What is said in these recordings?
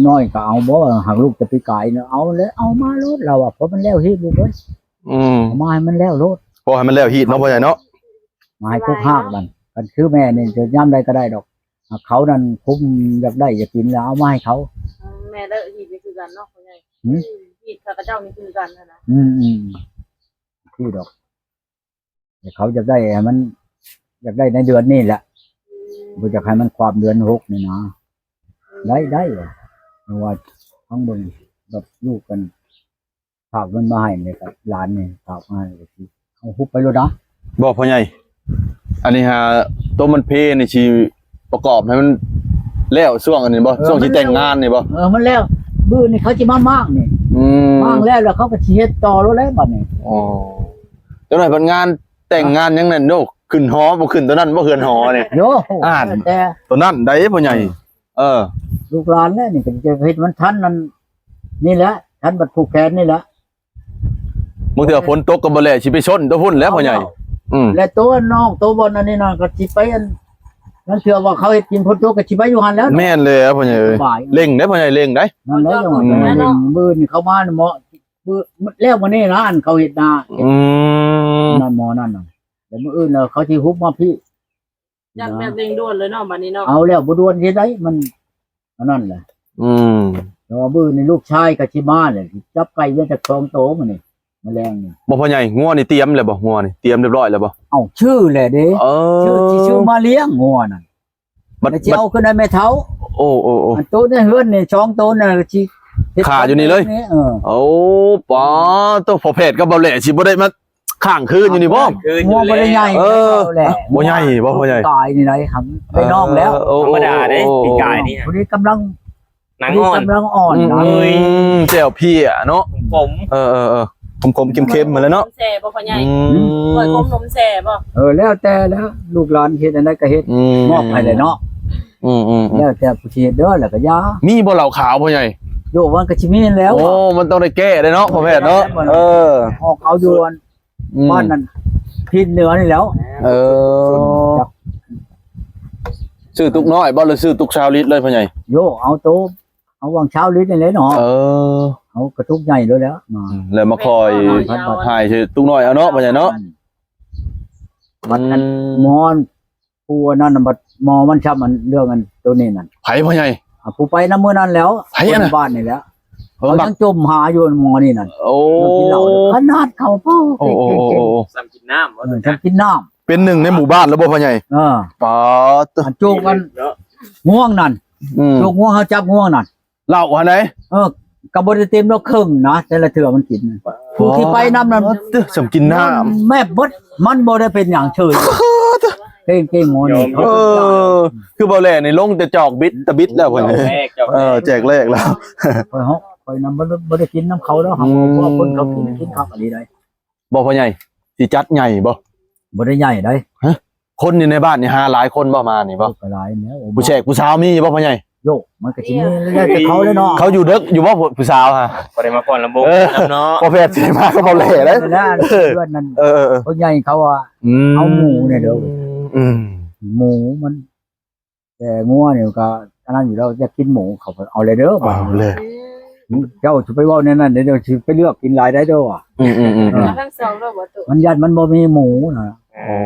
ນ້ອຍກໍເອົາບໍ່ ຫາກລູກແຕ່ປີກາຍນະ ເອົາແລ້ວ ເອົາມາໂລດ ລາວວ່າ ເພາະມັນແລ້ວຮີດລູກເອີຍ ອືມ ເອົາມາໃຫ້ມັນແລ້ວໂລດ ພໍໃຫ້ມັນແລ້ວຮີດເນາະ ພໍ່ໃຫຍ່ເນາະ ມາໃຫ້ກົກຮາກມັນ ຄັນຄືແມ່ນີ້ຈະຍາມໃດກໍໄດ້ດອກ ເຂົານັ້ນຄຸມຢາກໄດ້ຢາກກິນແລ້ວເອົາມາໃຫ້ເຂົາ ແມ່ເລີະຮີດນີ້ຄືກັນເນາະ ພໍ່ໃຫຍ່ ຫືມ ຮີດຂ້າພະເຈົ້ານີ້ຄືກັນຫັ້ນນະ ອືມໆ ຄືດອກ ແຕ່ເຂົາຢາກໄດ້ໃຫ້ມັນ ຢາກໄດ້ໃນເດືອນນີ້ແຫຼະ ບໍ່ຢາກໃຫ້ມັນຄວາມເດືອນຫົກນີ້ນະ ໄດ້ ໄດ້ວ່າ ເພາະວ່າຟັງເບິ່ງ ແບບລູກກັນ ຝາກເງິນມາໃຫ້ນີ້ກໍ ຫຼານນີ້ຝາກມາໃຫ້ກໍຊິເອົາຮຸບໄປໂລດນະ ບໍ່ພໍ່ໃຫຍ່ ອັນນີ້ຫາໂຕມັນເພນີ້ຊິປະກອບໃຫ້ມັນແລ້ວຊ່ວງອັນນີ້ບໍ່ ເອີ ຊ່ວງຊິແຕ່ງງານນີ້ບໍ່ ເອີ ມັນແລ້ວ ມື້ນີ້ເຂົາຊິມາມ້າງນີ້ ອືມ ມ້າງແລ້ວ ແລ້ວເຂົາກໍຊິເຮັດຕໍ່ໂລດແລ້ວບັດນີ້ ອໍ ຈັກໜ້ອຍເພິ່ນງານແຕ່ງງານຫຍັງນັ້ນໂດ ຂຶ້ນຫໍບໍ່ຂຶ້ນໂຕນັ້ນບໍ່ ເຮືອນຫໍນີ້ ໂຍ ອ່ານ ແຕ່ໂຕນັ້ນໃດພໍ່ໃຫຍ່ ເອີ ລູກຫຼານແລ້ວນີ້ກໍຈະເຮັດມັນທັນນັ້ນ ນີ້ແຫຼະ ທັນບັດຜູກແຂນນີ້ແຫຼະ ບາງເທື່ອຝົນຕົກກໍບໍ່ແລ້ວ ຊິໄປຊົນຕົວພຸ້ນແຫຼະພໍ່ໃຫຍ່ ອືມ ແລະໂຕນ້ອງໂຕບ່ອນອັນນີ້ນະ ກໍຊິໄປອັນ ລາງເທື່ອວ່າເຂົາເຮັດກິນຝົນຕົກກໍຊິໄປຢູ່ຫັ້ນແລ້ວ ແມ່ນແລ້ວພໍ່ໃຫຍ່ເອີຍ ສະບາຍ ເລັ່ງເດ້ພໍ່ໃຫຍ່ ເລັ່ງໄດ໋ ນັ້ນແຫຼະ ອືມ ມື້ນີ້ເຂົາມາເໝາະ ມື້ ແລ້ວມື້ນີ້ນະ ອັນເຂົາເຮັດນາ ອືມ ນັ້ນໝໍນັ້ນນະ ແລ້ວມື້ອື່ນແລ້ວເຂົາຊິຮຸບມາພີ້ ຢາກແບບເລັ່ງດ່ວນເລີຍເນາະ ບັດນີ້ເນາະ ເອົາແລ້ວບໍ່ດ່ວນເຮັດໃດ ມັນອັນນັ້ນແຫຼະ ອືມ ແຕ່ວ່າມື້ນີ້ລູກຊາຍກໍຊິມາແຫຼະ ຈັບໄກ່ໄວ້ຈັກສອງໂຕມື້ນີ້ ມາແລງນີ້ ບໍ່ພໍ່ໃຫຍ່ ງົວນີ້ຕຽມແລ້ວບໍ່ ງົວນີ້ຕຽມຮຽບຮ້ອຍແລ້ວບໍ່ ເອົ້າ ຊື້ແຫຼະເດ້ ເອີ ຊື້ ຊິຊື້ມາລ້ຽງງົວນັ້ນ ບັດ ແລ້ວຊິເອົາຂຶ້ນໃຫ້ແມ່ເຖົ້າ ໂອ້ ໂອ້ ໂອ້ ອັນໂຕໃນເຮືອນນີ້ສອງໂຕນັ້ນຊິເຮັດຂາຍຢູ່ນີ້ເລີຍ ເອີ ໂອ້ ປາໂຕ ພໍ່ແພດກັບເບົາແຫຼຊິບໍ່ໄດ້ມາ ຄ້າງຄືນຢູ່ນີ້ບໍ່ ງົວບໍ່ໄດ້ໃຫຍ່ ເອີ ແຫຼະ ບໍ່ໃຫຍ່ບໍ່ພໍ່ໃຫຍ່ ກາຍນີ້ໄດ໋ ໄດ້ນ້ອງແລ້ວ ເອີ ໂອ້ ທຳມະດາເດ້ ໂອ້ ປີກາຍນີ້ ຜູ້ນີ້ກຳລັງ ໜັງອ່ອນ ກຳລັງອ່ອນນະ ອືມ ແຈ່ວເພຍເນາະ ຂົມ ເອີໆໆ ຂົມໆເຄັມໆຫັ້ນແຫຼະເນາະ ແຊ່ບໍ່ພໍ່ໃຫຍ່ ອືມ ກ້ອຍຂົມນົມແຊ່ບໍ່ ເອີ ແລ້ວແຕ່ແລ້ວ ລູກຫຼານເຮັດອັນໃດກໍເຮັດ ອືມ ມອບໃຫ້ແຫຼະເນາະ ອືມໆໆ ແລ້ວແຕ່ຜູ້ຊິເຮັດເດີ ແລ້ວກໍຢ່າ ມີບໍ່ເຫຼົ້າຂາວພໍ່ໃຫຍ່ ໂຍ ມັນກໍຊິມີແລ້ວ ໂອ້ ມັນຕ້ອງໄດ້ແກ້ເດ້ເນາະ ພໍ່ແພດເນາະ ເອີ ອອກເອົາຢູ່ອັນ ອືມ ບ້ານນັ້ນ ທິດເໜືອນີ້ແຫຼ້ວ ເອີ ຊື້ຕຸກນ້ອຍບໍ່ ຫຼືຊື້ຕຸກຊາວລິດເລີຍພໍ່ໃຫຍ່ ໂຍ ເອົາໂຕ ເອົາຫວ່າງຊາວລິດນີ້ແຫຼະເນາະ ເອີ ເອົາກະຕຸກໃຫຍ່ໂລດແຫຼ້ວ ອືມ ແລ້ວມາຄອຍ ເອົາ ຫາຍໃສ່ຕຸກນ້ອຍເອົາເນາະ ພໍ່ໃຫຍ່ເນາະ ອືມ ບັດນັ້ນ ອືມ ໝໍ ຜູ້ອັນນັ້ນນະ ບັດໝໍມັນຊ້ຳ ອັນເລື່ອງອັນໂຕນີ້ນັ້ນ ໃຜພໍ່ໃຫຍ່ ອ່າ ຜູ້ໄປນຳມື້ນັ້ນແລ້ວ ໃຜອັນນັ້ນ ຄົນບ້ານນີ້ແຫຼະ ເອີ ເຂົາຍັງຈົ່ມຫາຢູ່ໝໍນີ້ນັ້ນ ໂອ້ ກິນເຫຼົ້າ ຂະໜາດເຂົາ ໂອ້ ໂອ້ ໂອ້ ໂອ້ ຊ້ຳກິນນ້ຳ ເອີ ຊ້ຳກິນນ້ຳ ເປັນໜຶ່ງໃນໝູ່ບ້ານແລ້ວບໍ່ພໍ່ໃຫຍ່ ເອີ ປາດ ອັນໂຈກອັນ ເນາະ ງວງນັ້ນ ອືມ ໂຈກງວງ ເຮົາຈັບງວງນັ້ນ ເຫຼົ້າຫັ້ນໃດ ເອີ ກໍບໍ່ໄດ້ເຕັມດອກເຄິ່ງນະ ແຕ່ລະເທື່ອມັນກິນ ຜູ້ທີ່ໄປນຳນັ້ນ ໂອ້ ຊ້ຳກິນນ້ຳ ແມບເບິດ ມັນບໍ່ໄດ້ເປັນຫຍັງເຊີຍ ເກັ່ງໆ ໝໍນີ້ ເອີ ຄືເບົາແຫຼນີ້ລົງແຕ່ຈອກບິດຕະບິດແລ້ວ ເອີ ແຈກແລກແລ້ວ ຂ້ອຍເຮົາ ຂ້ອຍນຳບໍ່ໄດ້ ບໍ່ໄດ້ກິນນຳເຂົາດອກ ເຮົາ ອືມ ເພາະວ່າເພິ່ນເຂົາກິນ ກິນຄັກອີ່ຫຼີໃດ ບໍ່ພໍ່ໃຫຍ່ ຊິຈັດໃຫຍ່ບໍ່ ບໍ່ໄດ້ໃຫຍ່ໃດ ຮະ ຄົນຢູ່ໃນບ້ານນີ້ຫາຫຼາຍຄົນບໍ່ມານີ້ບໍ່ ກໍຫຼາຍແລ້ວ ຜູ້ແຊກຜູ້ສາວມີບໍ່ພໍ່ໃຫຍ່ ໂຍ ມັນກໍຊິມີແລ້ວແຕ່ເຂົາແຫຼະເນາະ ເຂົາຢູ່ເດິກຢູ່ບໍ່ຜູ້ສາວຫະ ບໍ່ໄດ້ມາຜ່ອນລຳວົງ ເອີ ນຳເນາະ ພໍ່ແພດຊິໄດ້ມາກັບເບົາແຫຼໄດ້ ເອີ ເອີ ເອີ ເອີ ເຂົາໃຫຍ່ເຂົາວ່າ ອືມ ເອົາໝູນີ້ເດີ ອືມ ໝູມັນ ແຕ່ງົວນີ້ກໍອັນນັ້ນຢູ່ແລ້ວ ຢາກກິນໝູ ເຂົາເອົາແລ້ວເດີ ເອົາແລ້ວ ເຈົ້າຊິໄປເວົ້າແນວນັ້ນເດີ ຊິໄປເລືອກກິນຫຼາຍໄດ້ເດີວ່າ ອືມໆໆ ເອີ ທັງສອງໂລດບໍ່ຕູ້ ມັນຢ້ານມັນບໍ່ມີໝູນະ ໂອ້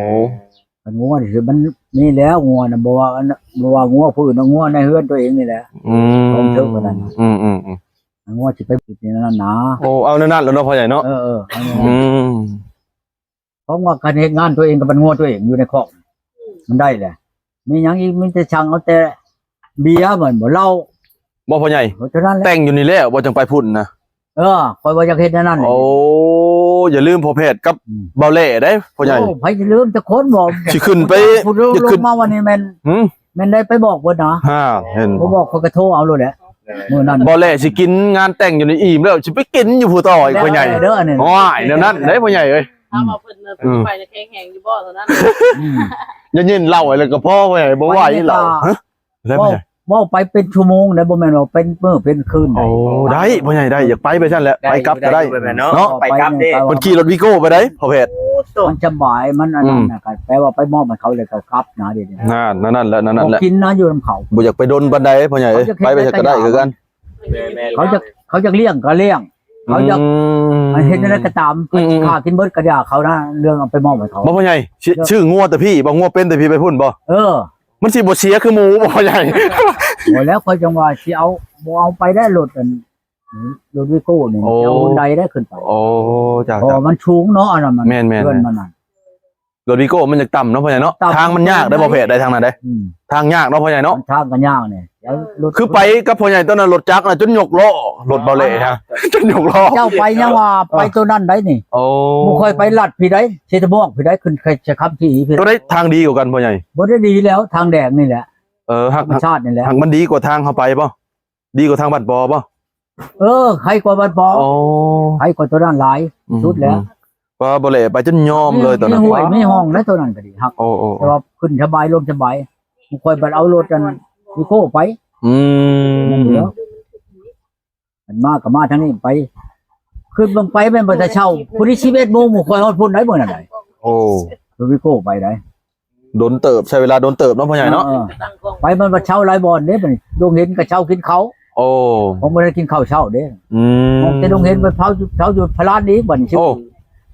ຄັນງົວນີ້ຄືມັນມີແລ້ວ ງົວນະ ບໍ່ວ່າອັນ ບໍ່ວ່າງົວຜູ້ອື່ນ ງົວໃນເຮືອນຕົວເອງນີ້ແຫຼະ ອືມ ຂອງເຖິງອັນນັ້ນ ອືມໆໆ ງົວຊິໄປຜິດໃນນັ້ນນະ ໂອ້ ເອົາແນວນັ້ນແຫຼະເນາະ ພໍ່ໃຫຍ່ເນາະ ເອີໆ ອືມ ເພາະວ່າການເຮັດງານຕົວເອງກັບມັນງົວຕົວເອງຢູ່ໃນຄອກ ມັນໄດ້ແຫຼະ ມີຫຍັງອີກ ມີແຕ່ສັ່ງເອົາແຕ່ເບຍ ແມ່ນບໍ່ ເຫຼົ້າ ບໍ່ພໍ່ໃຫຍ່ ເທົ່ານັ້ນແຫຼະ ແຕ່ງຢູ່ນີ້ແລ້ວບໍ່ ຈັ່ງໄປພຸ້ນນະ ເອີ ຂ້ອຍວ່າຢາກເຮັດແນວນັ້ນ ໂອ້ ຢ່າລືມພໍ່ແພດກັບ ອືມ ເບົາແຫຼໄດ໋ພໍ່ໃຫຍ່ ໂອ້ ໃຜຈະລືມຈັກຄົນບໍ່ ຊິຂຶ້ນໄປ ຢາກຂຶ້ນ ມາວັນນີ້ແມ່ນ ຫື ແມ່ນໄດ້ໄປບອກເພິ່ນນະ ຫາ ເຫັນ ບໍ່ບອກເພິ່ນກໍໂທເອົາໂລດແຫຼະ ມື້ນັ້ນ ເບົາແຫຼຊິກິນງານແຕ່ງຢູ່ໃນອີ່ມແລ້ວ ຊິໄປກິນຢູ່ຜູ້ຕໍ່ອີກພໍ່ໃຫຍ່ ໂອ້ຍ ແນວນັ້ນເດ້ພໍ່ໃຫຍ່ເອີຍ ຖາມວ່າເພິ່ນ ອືມ ໄປແຂງແຮງຢູ່ບໍ່ຕອນນັ້ນ ອືມ ຢ່າຍິນເລົ່າແລ້ວກໍພໍ ພໍ່ໃຫຍ່ບໍ່ໄຫວແລ້ວ ເວົ້າ ເວົ້າໄປເປັນຊົ່ວໂມງໄດ໋ ບໍ່ແມ່ນວ່າເປັນມື້ເປັນຄືນ ໂອ້ ໄດ້ພໍ່ໃຫຍ່ໄດ້ ຢາກໄປໄປຊັ້ນແຫຼະ ໄປກັບກໍໄດ້ ໄດ້ຢູ່ ໄດ້ຢູ່ ເນາະ ໄປກັບເດ້ ເພິ່ນຂີ່ລົດວີໂກ້ໄປໄດ໋ພໍ່ແພດ ໂອ້ ມັນສະບາຍ ມັນອັນນັ້ນນະ ອືມ ກໍແປວ່າໄປມອບໃຫ້ເຂົາແລ້ວກໍກັບນະ ດຽວນີ້ ນັ້ນ ນັ້ນແຫຼະ ນັ້ນແຫຼະ ບໍ່ກິນນະ ຢູ່ນຳເຂົາ ບໍ່ຢາກໄປດົນປານໃດພໍ່ໃຫຍ່ເອີຍ ໄປໄປໃສກໍໄດ້ຄືກັນ ແມ່ນໆ ເຂົາຢາກ ເຂົາຢາກລ້ຽງກໍລ້ຽງ ເຂົາຢາກ ອືມ ອັນເຮັດແນວໃດກໍຕາມ ອືມໆ ຂ້າກິນເບິດກໍຢ່າເຂົານະ ເລື່ອງເອົາໄປມອບໃຫ້ເຂົາ. ບໍ່ ພໍ່ໃຫຍ່ ຊື່ ເລື່ອງ ຊື້ງົວແຕ່ພີ້ບໍ່? ງົວເປັນແຕ່ພີ້ໄປພຸ້ນບໍ່? ເອີ ມັນຊິບໍ່ເສຍຄືໝູບໍ່ ພໍ່ໃຫຍ່? ບໍ່ແລ້ວ ຂ້ອຍຈັ່ງວ່າຊິເອົາ ບໍ່ເອົາໄປໄດ້ລົດອັນ ລົດວີໂກ້ນີ້ ໂອ້ ເອົາຮຸ່ນໃດໄດ້ຂຶ້ນໄປ. ໂອ້ ເຈົ້າ ເພາະວ່າມັນສູງເນາະ ອັນນັ້ນມັນ ແມ່ນໆ ເຮືອນມັນນັ້ນ ລົດວີໂກ້ມັນຈະຕ່ຳເນາະ ພໍ່ໃຫຍ່ເນາະ. ທາງມັນຍາກໄດ໋ ບໍ່ແພດໄດ໋ ທາງນັ້ນເດ້. ອືມ ທາງຍາກເນາະ ພໍ່ໃຫຍ່ເນາະ. ມັນທາງກໍຍາກນີ້ ລົດ ຄືໄປກັບພໍ່ໃຫຍ່ຕອນນັ້ນ ລົດຈັກນະຈົນຍົກລໍ້ ລົດເບົາແຫຼນະ ຈົນຍົກລໍ້. ເຈົ້າໄປຍັງວ່າ ເອີ ໄປໂຕນັ້ນໄດ໋ນີ້. ໂອ້ ໝູ່ຂ້ອຍໄປລັດພີ້ໄດ໋ ເຊຕະບອກພີ້ໄດ໋ ຂຶ້ນໄຊຄຳສີພີ້. ໂຕໃດທາງດີກວ່າກັນ ພໍ່ໃຫຍ່? ບໍ່ໄດ້ດີແລ້ວ ທາງແດງນີ້ແຫຼະ. ເອີ ທຳມະຊາດນີ້ແຫຼະ ຫາກມັນດີກວ່າທາງເຮົາໄປບໍ່? ດີກວ່າທາງບ້ານປໍບໍ່? ເອີ ໄຄກວ່າບ້ານປໍ. ໂອ້ ໄຄກວ່າໂຕນັ້ນຫຼາຍ ອືມ ສຸດແລ້ວ. ອືມ ວ່າບໍ່ແຫຼໄປຈົນຍອມເລີຍຕອນນັ້ນ ມີຫ້ວຍມີຮ່ອງແລ້ວໂຕນັ້ນກໍດີຄັກ. ໂອ້ໆໆ ແຕ່ວ່າຂຶ້ນສະບາຍ ລົງສະບາຍ. ຂ້ອຍບັດເອົາລົດອັນວີໂກ້ໄປ. ອືມ ນັ້ນແຫຼະ ມັນມາກໍມາທາງນີ້ໄປ ຂຶ້ນເບິ່ງໄປແມ່ນບໍ່ແຕ່ເຊົ້າ ພຸ້ນນີ້ສິບເອັດໂມງ ໝູ່ຂ້ອຍຮອດພຸ້ນໄດ໋ ມື້ນັ້ນໄດ໋. ໂອ້ ລົດວີໂກ້ໄປໄດ໋. ດົນເຕີບ ໃຊ້ເວລາດົນເຕີບເນາະ ພໍ່ໃຫຍ່ເນາະ. ເອີ ໄປມັນບັດເຊົ້າຫຼາຍບ່ອນເດ້ ບັດນີ້ໂຮງຮຽນກໍເຊົ້າກິນເຂົ້າ. ໂອ້ ບໍ່ໄດ້ກິນເຂົ້າເຊົ້າເດ້. ອືມ ອອກແຕ່ໂຮງຮຽນໄປເຊົ້າ ເຊົ້າຢູ່ພະລານອີກ ບັດນີ້ ໂອ້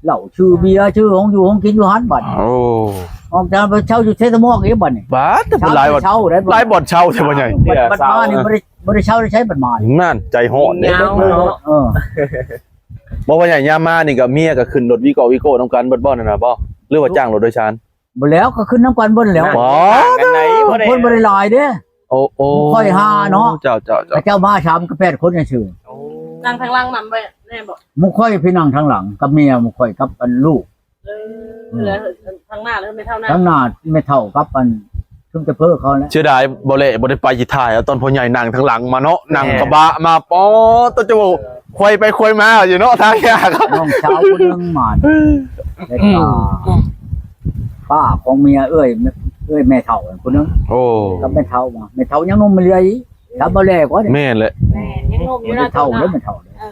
ເຫຼົ້າ ຊື້ເບຍ ຊື້ຂອງຢູ່ຂອງກິນຢູ່ຫັ້ນບັດນີ້. ໂອ້ ອອກຈາກໄປເຊົ່າຢູ່ເຊຕະໝອກອີກບັດນີ້. ບາດ ແຕ່ເພິ່ນຫຼາຍບ່ອນ ເຊົ່າໄດ້ ຫຼາຍບ່ອນເຊົ່າແທ້ພໍ່ໃຫຍ່. ບັດ ບັດມານີ້ບໍ່ໄດ້ ບໍ່ໄດ້ເຊົ່າໄດ້ໃຊ້ບັດມານີ້. ນັ້ນ ໃຈຮ້ອນເດ້ ຍາວເນາະ. ເອີ ບໍ່ ພໍ່ໃຫຍ່ຍາມມານີ້ກໍເມຍກໍຂຶ້ນລົດວີໂກ້ ວີໂກ້ນຳກັນເບິດບໍ່ນັ້ນນະ ບໍ່ ຫຼືວ່າຈ້າງລົດໂດຍສານ? ບໍ່ແລ້ວ ກໍຂຶ້ນນຳກັນເບິດແລ້ວ. ບໍ່ ບາງຄົນບໍ່ໄດ້ຫຼາຍເດ້. ໂອ້ ໂອ້ ໝູ່ຂ້ອຍຫ້າເນາະ. ເຈົ້າ ເຈົ້າ ເຈົ້າ ເຂົາເຈົ້າມາສາມກັບແປດຄົນຊື່ໆ. ໂອ້ ນັ່ງທາງຫຼັງນຳໄວ້ແນ່ບໍ່? ໝູ່ຂ້ອຍໄປນັ່ງທາງຫຼັງກັບເມຍ ໝູ່ຂ້ອຍກັບອັນລູກ. ເອີ ອືມ ແລ້ວທາງໜ້າແລ້ວແມ່ເຖົ້ານະ? ທາງໜ້າແມ່ເຖົ້າກັບອັນຊຸມແຕ່ເພີເຂົາແຫຼະ. ເສຍດາຍບໍ່ແຫຼະ ບໍ່ໄດ້ໄປຊິຖ່າຍເອົາຕອນພໍ່ໃຫຍ່ນັ່ງທາງຫຼັງມາເນາະ. ແມ່ນ ນັ່ງກະບະມາ ປອດ ໂຕ ຈະເວົ້າ ເອີ ໄຂວ່ໄປໄຂວ່ມາຢູ່ເນາະ ທາງຍາກ. ນ້ອງສາວຜູ້ໜຶ່ງມາ ແລ້ວກໍ ອືມ ປ້າຂອງເມຍ ເອື້ອຍ ເອື້ອຍແມ່ເຖົ້າຜູ້ໜຶ່ງ. ໂອ້ ກັບແມ່ເຖົ້າມາ ແມ່ເຖົ້າຍັງໜຸ່ມເລີຍ. ຖາມບໍ່ແຫຼກວ່ານີ້ ແມ່ນແຫຼະ. ແມ່ນ ຍັງໜຸ່ມຢູ່ນະ ເຖົ້າເດ້ແມ່ເຖົ້າເດ້. ເອີ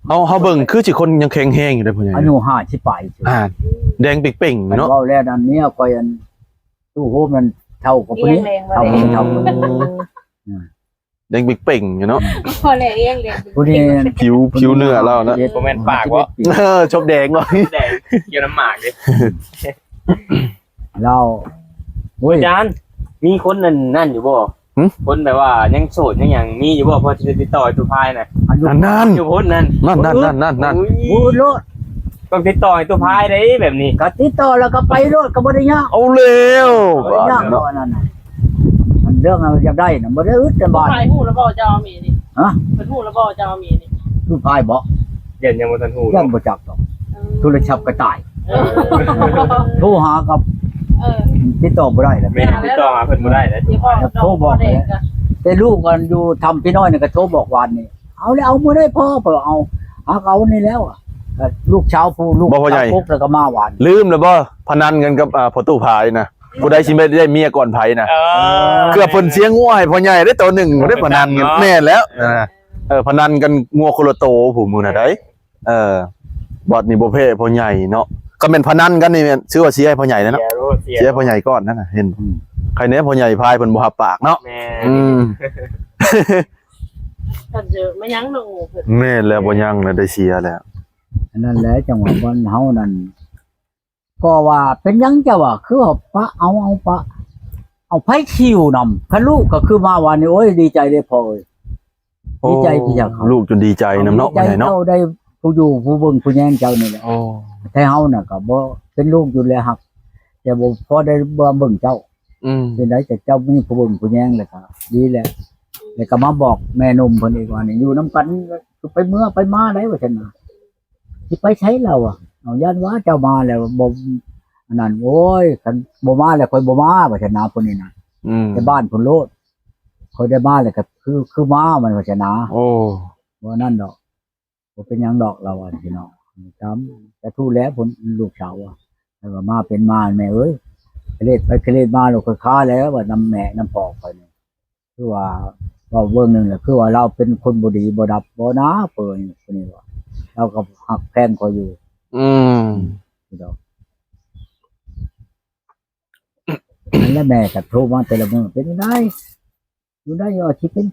ເຮົາ ເຮົາເບິ່ງຄືຊິຄົນຍັງແຂງແຮງຢູ່ເດ້ພໍ່ໃຫຍ່. ອາຍຸຫ້າສິບປາຍ ອ່າ ແດງເປັງໆເນາະ. ເວົ້າແລ້ວນັ້ນເມຍຂ້ອຍອັນ ຕູ້ໂຮມນັ້ນເຖົ້າກວ່າຜູ້ນີ້ ເຖົ້າກວ່າຜູ້ເຖົ້າ. ອືມ ແດງເປັງໆຢູ່ເນາະ. ພໍແລ້ວເອງເດ້ ຜູ້ນີ້ ຜິວ ຜິວເນື້ອລາວນະ. ບໍ່ແມ່ນປາກບໍ່? ເອີ ສົບແດງບໍ່? ແດງ ກ່ຽວນ້ຳໝາກເດ້. ລາວ ໂອ້ຍ ອາຈານ ມີຄົນນັ້ນ ນັ້ນຢູ່ບໍ່? ຫຶ? ຄົນແບບວ່າຍັງໂສດຍັງຫຍັງ ມີຢູ່ບໍ່? ພໍຊິໄດ້ຕິດຕໍ່ໄອ້ຕູ້ພາຍນະ. ອັນນັ້ນ ຢູ່ພຸ້ນນັ້ນ ນັ້ນໆໆໆ ໂອ້ຍ ໂອ້ໂລດ ຕ້ອງຕິດຕໍ່ໄອ້ຕູ້ພາຍເດ້ແບບນີ້. ກໍຕິດຕໍ່ແລ້ວກໍໄປໂລດ ກໍບໍ່ໄດ້ຍາກ. ເອົາແລ້ວ ບໍ່ໄດ້ຍາກເນາະ ອັນນັ້ນນະ. ອັນເລື່ອງອັນຢາກໄດ້ນະ ບໍ່ໄດ້ອຶດແຕ່ບ້ານ. ພາຍຮູ້ແລ້ວບໍ່ ເຈົ້າເອົາເມນີ້? ຮະ? ເພິ່ນຮູ້ແລ້ວບໍ່ ເຈົ້າເອົາເມນີ້? ລູກພາຍບໍ່? ຢ້ານຍັງບໍ່ທັນຮູ້ ຢ້ານບໍ່ຈັກດອກ. ເອີ ໂທລະສັບກໍຕາຍ. ເອີ ໂທຫາກັບ ເອີ ຕິດຕໍ່ບໍ່ໄດ້ແລ້ວ. ແມ່ນ ຕິດຕໍ່ຫາເພິ່ນບໍ່ໄດ້ແລ້ວ. ໂທບອກແລ້ວ ແຕ່ລູກອັນຢູ່ຖ້ຳພີ່ນ້ອຍນີ້ກໍໂທບອກວານນີ້. ເອົາແລ້ວ ເອົາມື້ໃດພໍ່? ເພິ່ນເອົາ ຫາເອົານີ້ແລ້ວ. ລູກສາວຜູ້ ລູກສາວກົກແລ້ວກໍມາວານ. ລືມແລ້ວບໍ່? ພະນັນກັນກັບ ອ່າ ພໍ່ຕູ້ພາຍນະ ຜູ້ໃດຊິໄດ້ເມຍກ່ອນໃຜນະ. ເອີ ເກືອບເພິ່ນເສຍງົວໃຫ້ພໍ່ໃຫຍ່ໄດ້ໂຕໜຶ່ງ ໄດ້ພະນັນກັນ. ແມ່ນແລ້ວ ເອີ ພະນັນກັນງົວຄົນລະໂຕຜູ້ມື້ນັ້ນໃດ. ເອີ ບັດນີ້ບໍ່ແພ້ພໍ່ໃຫຍ່ເນາະ. ຄັນແມ່ນພະນັນກັນນີ້ແມ່ນ ຊື່ວ່າເສຍໃຫ້ພໍ່ໃຫຍ່ແລ້ວເນາະ. ເສຍ ເສຍໃຫ້ພໍ່ໃຫຍ່ກ່ອນນັ້ນນະ ເຫັນ. ອືມ ໃຄແນ່ພໍ່ໃຫຍ່ພາຍເພິ່ນບໍ່ຮັບປາກເນາະ. ແມ່ນ ອືມ ເພິ່ນຈະມາຍັງເນາະ. ແມ່ນແລ້ວ ບໍ່ຍັງແລ້ວ ໄດ້ເສຍແລ້ວ. ອັນນັ້ນແຫຼະ ຈັ່ງວ່າບ່ອນເຮົານັ້ນ ກໍວ່າເປັນຫຍັງເຈົ້າວ່າ ຄືວ່າປະເອົາ ເອົາປະ ເອົາໃຜຊິຢູ່ນຳ. ຄັນລູກກໍຄືມາວານນີ້ ໂອ້ຍ ດີໃຈເດ້ພໍ່ເອີຍ. ໂອ້ ດີໃຈທີ່ຈະເຂົ້າ ລູກຈົນດີໃຈນຳເນາະ ພໍ່ໃຫຍ່ເນາະ. ເຈົ້າໄດ້ຜູ້ຢູ່ຜູ້ເບິ່ງຜູ້ແຍງເຈົ້ານີ້ແຫຼະ. ໂອ້ ແຕ່ເຮົານະກໍບໍ່ເປັນລູກຢູ່ແລະຮັກ ແຕ່ບໍ່ພໍໄດ້ມາເບິ່ງເຈົ້າ. ອືມ ເປັນໄດ ແຕ່ເຈົ້າມີຜູ້ເບິ່ງຜູ້ແຍງແລ້ວກໍດີແລ້ວ. ແລ້ວກໍມາບອກແມ່ນົມເພິ່ນອີກວ່ານີ້ ຢູ່ນຳກັນ ຄືໄປເມືອໄປມາໄດ ວ່າຊັ້ນນະ. ຊິໄປໃສລາວວ່າ ເອົາ ຢ້ານວ່າເຈົ້າມາແລ້ວບໍ່ ອັນນັ້ນ. ໂອ້ຍ ຄັນບໍ່ມາແລ້ວຂ້ອຍບໍ່ມາ ວ່າຊັ້ນນະ ຜູ້ນີ້ນະ. ອືມ ແຕ່ບ້ານພຸ້ນໂລດ ຂ້ອຍໄດ້ມາແລ້ວກໍຄື ຄືມາ ມັນວ່າຊັ້ນນະ. ໂອ້ ບໍ່ນັ້ນດອກ ບໍ່ເປັນຫຍັງດອກ ລາວວ່າ. ພີ່ນ້ອງ ຕາມສາທຸແລ້ວ ເພິ່ນ ລູກສາວວ່າ ແລ້ວກໍມາເປັນມາ ແມ່ເອີຍ ຄະເລດໄປຄະເລດມາ ລູກຂ້ອຍຄາແລ້ວ ວ່ານຳແມ່ນຳພໍ່ຂ້ອຍນີ້. ຄືວ່າເວົ້າເບື້ອງໜຶ່ງແຫຼະ ຄືວ່າລາວເປັນຄົນບໍ່ດີບໍ່ດັບບໍ່ນາ ເພິ່ນ ເພິ່ນນີ້ວ່າ ລາວກໍຮັກແພງຂ້ອຍຢູ່. ອືມ ດອກ ນັ້ນແຫຼະ ແມ່ກໍໂທມາແຕ່ລະມື້ ເປັນຈັ່ງໃດ ຢູ່ໃດ ວ່າຊິເປັນ